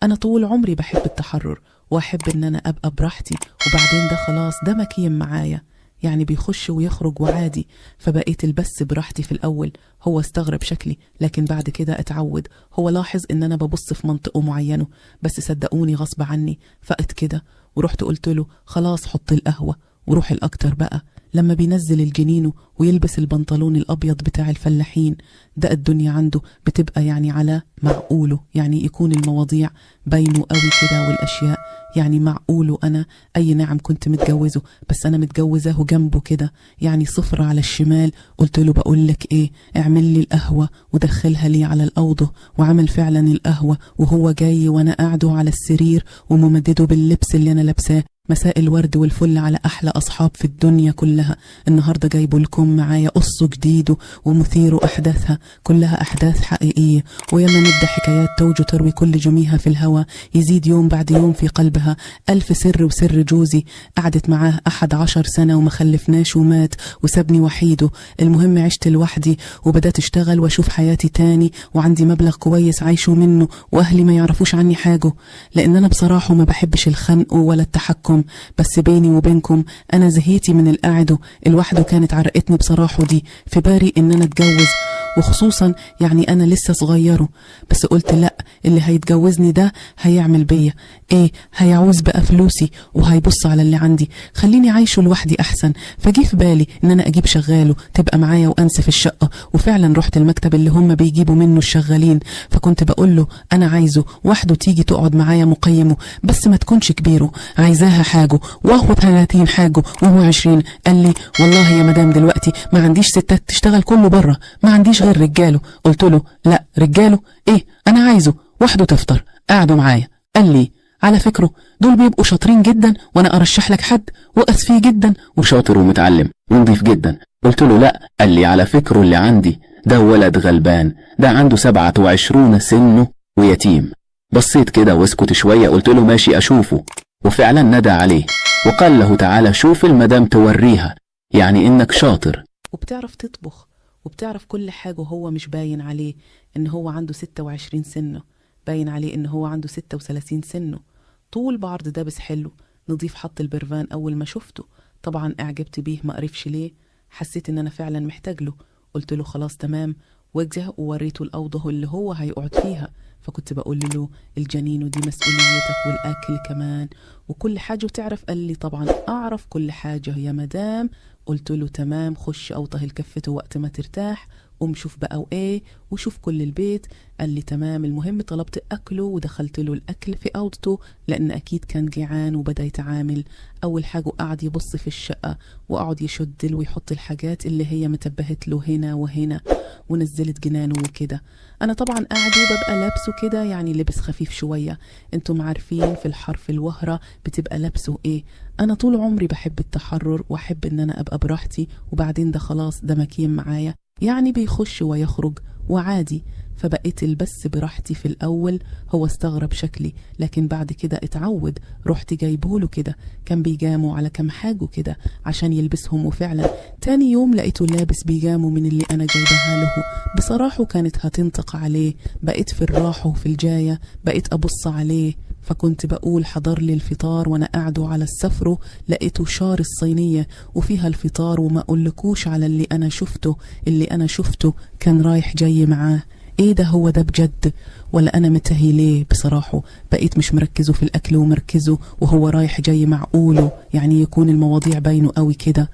أنا طول عمري بحب التحرر وأحب إن أنا أبقى براحتي، وبعدين ده خلاص ده مكيم معايا، يعني بيخش ويخرج وعادي. فبقيت البس براحتي في الأول، هو استغرب شكلي، لكن بعد كده اتعود. هو لاحظ إن أنا ببص في منطقة معينة، بس صدقوني غصب عني فقت كده. ورحت قلت له خلاص حط القهوة وروح الأكتر بقى. لما بينزل الجنينة ويلبس البنطلون الأبيض بتاع الفلاحين ده، الدنيا عنده بتبقى يعني على معقولة، يعني يكون المواضيع بينه قوي كده والأشياء يعني معقولة. أنا أي نعم كنت متجوزة، بس أنا متجوزاه جنبه كده، يعني صفر على الشمال. قلت له بقول لك إيه، اعمل لي القهوة ودخلها لي على الأوضة. وعمل فعلا القهوة وهو جاي وأنا قاعدة على السرير وممدده باللبس اللي أنا لابساه. مساء الورد والفل على أحلى أصحاب في الدنيا كلها. النهاردة جايبه لكم معايا قصة جديدة ومثير أحداثها كلها أحداث حقيقية. ويلا نبدأ حكايات توج تروي كل جميها في الهوى، يزيد يوم بعد يوم في قلبها ألف سر وسر. جوزي قعدت معاه 11 سنة وما خلفناش ومات وسابني وحيده. المهم عشت لوحدي وبدأت أشتغل وأشوف حياتي تاني، وعندي مبلغ كويس عايشه منه، وأهلي ما يعرفوش عني حاجة، لأن أنا بصراحة ما بحبش الخنق ولا التحكم. بس بيني وبينكم أنا زهيتي من القعدة الوحدة، كانت عرقتني بصراحة دي في بالي إن أنا أتجوز، وخصوصا يعني أنا لسه صغيرة. بس قلت لأ، اللي هيتجوزني ده هيعمل بيا إيه؟ هيعوز بقى فلوسي وهيبص على اللي عندي، خليني عايشه لوحدي أحسن. فجي في بالي إن أنا أجيب شغالة تبقى معايا وأنسى في الشقة. وفعلا رحت المكتب اللي هم بيجيبوا منه الشغالين، فكنت بقول له أنا عايزه وحده تيجي تقعد معايا مقيمة، بس ما تكونش كبيرة، عايزاها حاجة وهو 30 حاجة وهو 20. قال لي والله يا مدام دلوقتي ما عنديش ستات تشتغل، كله بره، ما عنديش غير رجاله. قلت له لا رجاله ايه، انا عايزه وحده تفطر قعدوا معايا. قال لي على فكرة دول بيبقوا شاطرين جدا، وانا ارشح لك حد وقف فيه جدا وشاطر ومتعلم ونضيف جدا. قلت له لا. قال لي على فكرة اللي عندي ده ولد غلبان، ده عنده 27 سنة ويتيم. بصيت كده واسكت شوية، قلت له ماشي أشوفه. وفعلا ندى عليه وقال له تعالى شوف المدام توريها يعني إنك شاطر وبتعرف تطبخ وبتعرف كل حاجة. وهو مش باين عليه إن هو عنده 26 سنة، باين عليه إن هو عنده 36 سنة. طول بعرض دابس حلو نضيف، حط البرفان. أول ما شفته طبعا أعجبت بيه، ما قرفش ليه، حسيت إن أنا فعلا محتاج له. قلت له خلاص تمام، وجه ووريته الأوضة اللي هو هيقعد فيها. فكنت بقول له الجنين ودي مسؤوليتك والأكل كمان وكل حاجة وتعرف. قال لي طبعا أعرف كل حاجة يا مدام. قلت له تمام، خش أوطه الكفته وقت ما ترتاح، قوم شوف بقى وإيه وشوف كل البيت. قال لي تمام. المهم طلبت أكله ودخلت له الأكل في أوضته، لأن أكيد كان جيعان. وبدأ يتعامل. أول حاجة قعد يبص في الشقة وقعد يشد ويحط الحاجات اللي هي متبهت له هنا وهنا، ونزلت جنانه وكده. أنا طبعا قاعد وببقى لابسه كده، يعني لبس خفيف شوية، انتم عارفين في الحرف الوهرة بتبقى لابسه إيه. أنا طول عمري بحب التحرر وأحب إن أنا أبقى براحتي، وبعدين ده خلاص ده مكين معايا، يعني بيخش ويخرج وعادي. فبقيت البس براحتي في الأول، هو استغرب شكلي، لكن بعد كده اتعود. رحت جايبهوله كده كان بيجامه على كم حاجة كده عشان يلبسهم، وفعلا تاني يوم لقيته لابس بيجامه من اللي أنا جايبها له. بصراحة كانت هتنطق عليه، بقيت في الراحة وفي الجاية بقيت أبص عليه. فكنت بقول حضر لي الفطار وانا قاعدة على السفرة، لقيته شار الصينية وفيها الفطار. وما اقولكوش على اللي انا شفته، اللي انا شفته كان رايح جاي معاه. ايه ده، هو ده بجد ولا انا متهي ليه؟ بصراحة بقيت مش مركزه في الاكل ومركزه وهو رايح جاي معقولة، يعني يكون المواضيع باينة قوي كده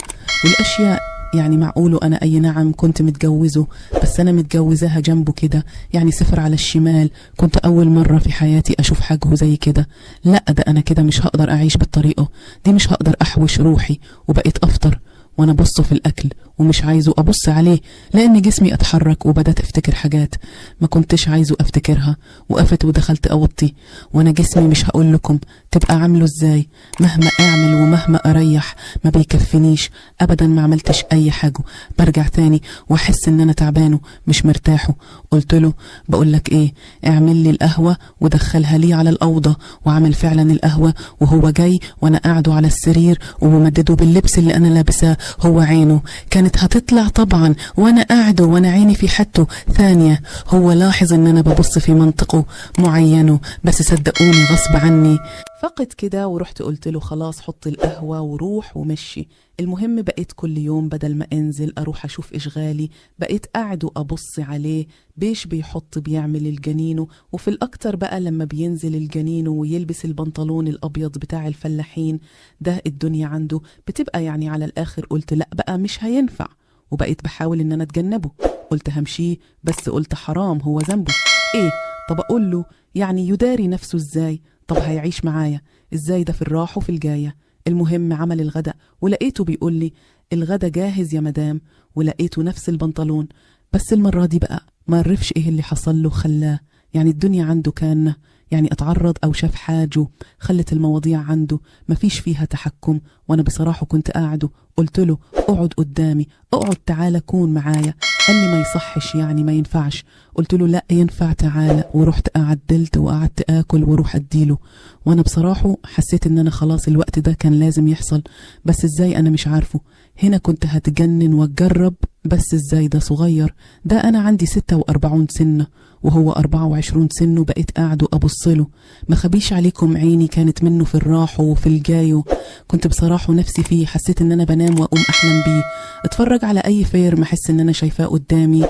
والاشياء يعني معقولة. انا اي نعم كنت متجوزة، بس انا متجوزاها جنبه كده، يعني صفر على الشمال. كنت اول مرة في حياتي اشوف حاجة زي كده. لا ده انا كده مش هقدر اعيش بالطريقة دي، مش هقدر احوش روحي. وبقيت افطر وانا بص في الاكل ومش عايزه ابص عليه، لان جسمي اتحرك وبدات افتكر حاجات ما كنتش عايزه افتكرها. وقفت ودخلت اوضتي وانا جسمي مش هقول لكم تبقى عامله ازاي، مهما اعمل ومهما اريح ما بيكفنيش ابدا. ما عملتش اي حاجة، برجع تاني واحس ان انا تعبانة مش مرتاحة. قلت له بقول لك ايه، اعمل لي القهوة ودخلها لي على الاوضة. وعمل فعلا القهوة وهو جاي وانا قاعدة على السرير وممدده باللبس اللي انا لابساه. هو عينه كانت هتطلع طبعا، وانا قاعدة وانا عيني في حته ثانية. هو لاحظ ان انا ببص في منطقة معينة، بس صدقوني غصب عني فقد كده. ورحت قلت له خلاص حط القهوة وروح ومشي. المهم بقيت كل يوم بدل ما انزل اروح اشوف اشغالي بقيت قاعد وابص عليه بيش بيحط بيعمل الجنينة. وفي الاكتر بقى لما بينزل الجنينة ويلبس البنطلون الابيض بتاع الفلاحين ده، الدنيا عنده بتبقى يعني على الاخر. قلت لا بقى مش هينفع، وبقيت بحاول ان انا اتجنبه. قلت همشيه، بس قلت حرام هو ذنبه ايه؟ طب اقول له يعني يداري نفسه ازاي؟ طب هيعيش معايا ازاي ده في الراحة وفي الجاية؟ المهم عمل الغداء ولقيته بيقول لي الغدا جاهز يا مدام، ولقيته نفس البنطلون، بس المرة دي بقى ما عرفش ايه اللي حصل له خلاه يعني الدنيا عنده كان يعني اتعرض او شاف حاجة خلت المواضيع عنده مفيش فيها تحكم. وانا بصراحة كنت قاعدة قلت له اقعد قدامي، اقعد تعالى كون معايا. قال لي ما يصحش يعني ما ينفعش. قلت له لا ينفع تعالى. ورحت اعدلت وقعدت اكل واروح اديله. وانا بصراحة حسيت ان انا خلاص الوقت ده كان لازم يحصل، بس ازاي انا مش عارفه. هنا كنت هتجنن واتجرب، بس ازاي ده صغير، ده انا عندي 46 سنة وهو 24 سنة. بقيت قاعدة ابص له، ما خبيش عليكم عيني كانت منه في الراحة وفي الجاية. كنت بصراحة نفسي فيه، حسيت ان انا بنام واقوم احلم بيه، اتفرج على اي فيلم احس ان انا شايفاه قدامي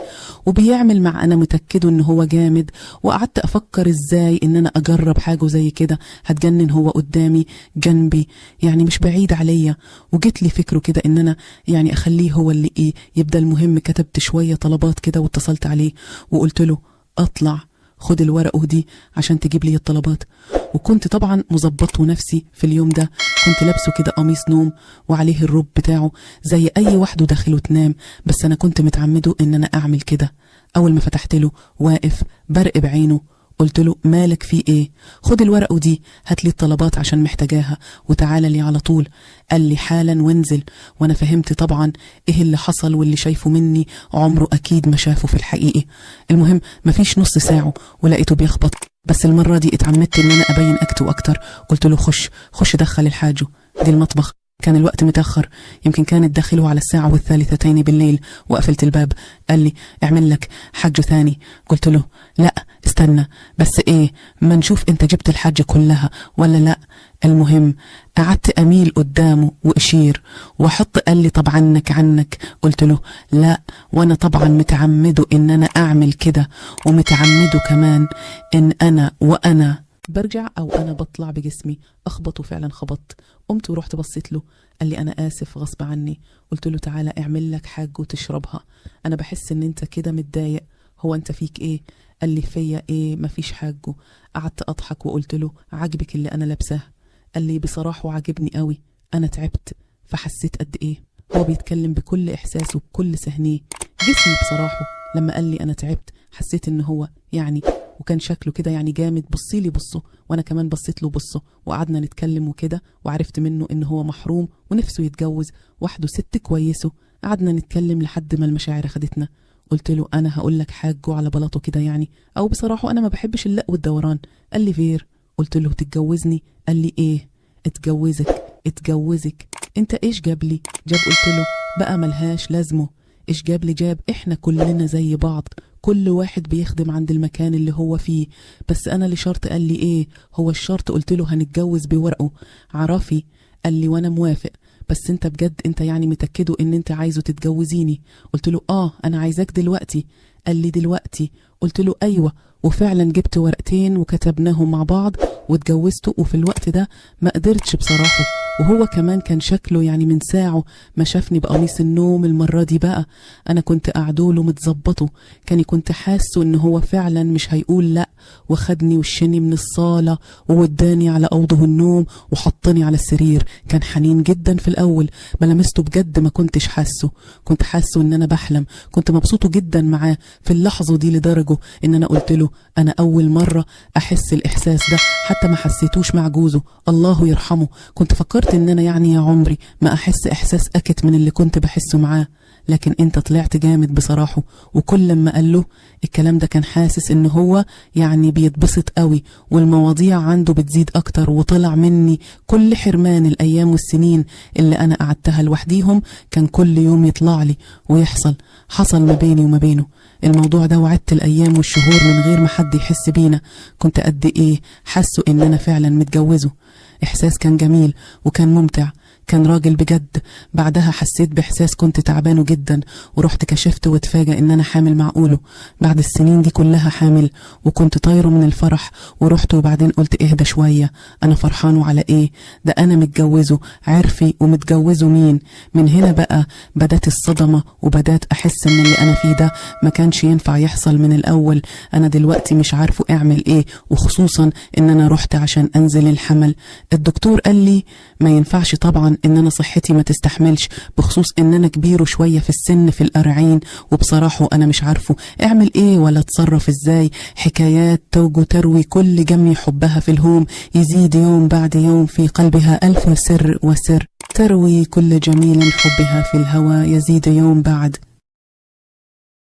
وبيعمل مع انا متاكدة ان هو جامد. وقعدت افكر ازاي ان انا اجرب حاجة زي كده، هتجنن هو قدامي جنبي يعني مش بعيد عليا. وجت لي فكرة كده ان انا يعني اخليه هو اللي ايه يبدا. المهم كتبت شوية طلبات كده واتصلت عليه وقلت له اطلع خد الورقة دي عشان تجيب لي الطلبات. وكنت طبعا مظبطه نفسي في اليوم ده، كنت لابسه كده قميص نوم وعليه الروب بتاعه زي اي واحدة داخله تنام، بس انا كنت متعمدة ان انا اعمل كده. اول ما فتحت له واقف برق بعينه، قلت له مالك في ايه؟ خد الورقة دي هات لي الطلبات عشان محتاجاها وتعالى لي على طول. قال لي حالا وانزل. وانا فهمت طبعا ايه اللي حصل، واللي شايفه مني عمره اكيد ما شافه في الحقيقة. المهم مفيش نص ساعة ولقيته بيخبط، بس المرة دي اتعمدت ان انا ابين اكته اكتر. قلت له خش خش دخل الحاجة دي المطبخ. كان الوقت متأخر، يمكن كانت داخله على 2:03 بالليل. وقفلت الباب. قال لي اعمل لك حاجة ثاني. قلت له لا استنى بس ايه ما نشوف انت جبت الحاجة كلها ولا لا. المهم قعدت اميل قدامه واشير واحط. قال لي طب عنك عنك. قلت له لا، وانا طبعا متعمدة ان انا اعمل كده، ومتعمده كمان ان انا وانا برجع او انا بطلع بجسمي اخبطه. فعلا خبطت. قمت ورحت بصيت له. قال لي انا اسف غصب عني. قلت له تعالى اعمل لك حاجة وتشربها، انا بحس ان انت كده متضايق، هو انت فيك ايه؟ قال لي فيا ايه؟ مفيش حاجة. قعدت اضحك وقلت له عاجبك اللي انا لابساه؟ قال لي بصراحة عاجبني قوي، انا تعبت. فحسيت قد ايه هو بيتكلم بكل احساسه وبكل سهنيه. جسمي بصراحة لما قال لي انا تعبت حسيت ان هو يعني، وكان شكله كده يعني جامد. بصيلي بصة، وانا كمان بصيت له بصة، وقعدنا نتكلم وكده. وعرفت منه ان هو محروم ونفسه يتجوز وحده ست كويسة. قعدنا نتكلم لحد ما المشاعر اخدتنا. قلت له انا هقول لك حاجة على بلاطة كده يعني، او بصراحة انا ما بحبش اللق والدوران. قال لي فير. قلت له تتجوزني؟ قال لي ايه اتجوزك؟ اتجوزك انت ايش جاب لي جاب؟ قلت له بقى ملهاش لازمه، ايش جاب لي جاب؟ احنا كلنا زي بعض، كل واحد بيخدم عند المكان اللي هو فيه، بس انا لشرط. قال لي ايه هو الشرط؟ قلت له هنتجوز بورقه عرفي. قال لي وانا موافق، بس انت بجد انت يعني متأكدة ان انت عايزه تتجوزيني؟ قلت له اه انا عايزاك دلوقتي. قال لي دلوقتي؟ قلت له ايوه. وفعلا جبت ورقتين وكتبناهم مع بعض واتجوزته. وفي الوقت ده ما قدرتش بصراحة، وهو كمان كان شكله يعني من ساعة ما شافني بقميص النوم. المرة دي بقى انا كنت قعدوله متظبطه، كان كنت حاسه ان هو فعلا مش هيقول لا. وخدني وشني من الصالة ووداني على أوضة النوم وحطني على السرير. كان حنين جدا في الأول، ما لمسته بجد ما كنتش حاسه، كنت حاسه ان انا بحلم. كنت مبسوطة جدا معاه في اللحظة دي، لدرجة ان انا قلت له انا اول مرة احس الاحساس ده، حتى ما حسيتوش مع جوزه الله يرحمه. كنت فكرت فكرت ان انا يعني يا عمري ما احس احساس اكت من اللي كنت بحسه معاه، لكن انت طلعت جامد بصراحة. وكل لما قال له الكلام ده كان حاسس ان هو يعني بيتبسط قوي والمواضيع عنده بتزيد اكتر، وطلع مني كل حرمان الايام والسنين اللي انا قعدتها لوحديهم كان كل يوم يطلع لي ويحصل. حصل ما بيني وما بينه الموضوع ده، وعدت الايام والشهور من غير ما حد يحس بينا. كنت قد ايه حاسه ان انا فعلا متجوزة. احساس كان جميل وكان ممتع، كان راجل بجد. بعدها حسيت باحساس كنت تعبانة جدا، ورحت كشفت واتفاجئ ان انا حامل. معقولة بعد السنين دي كلها حامل؟ وكنت طايره من الفرح. ورحت وبعدين قلت اهدى شوية، انا فرحان وعلى ايه؟ ده انا متجوزة عرفي، ومتجوزه مين؟ من هنا بقى بدات الصدمة، وبدات احس ان اللي انا فيه ده ما كانش ينفع يحصل من الاول. انا دلوقتي مش عارفه اعمل ايه، وخصوصا ان انا رحت عشان انزل الحمل. الدكتور قال لي ما ينفعش طبعا، ان انا صحتي ما تستحملش، بخصوص ان انا كبير شوية في السن في 40. وبصراحة انا مش عارفه اعمل ايه ولا اتصرف ازاي. حكايات توج تروي كل جمي حبها في الهوم، يزيد يوم بعد يوم في قلبها ألف سر وسر. تروي كل جميل حبها في الهوى، يزيد يوم بعد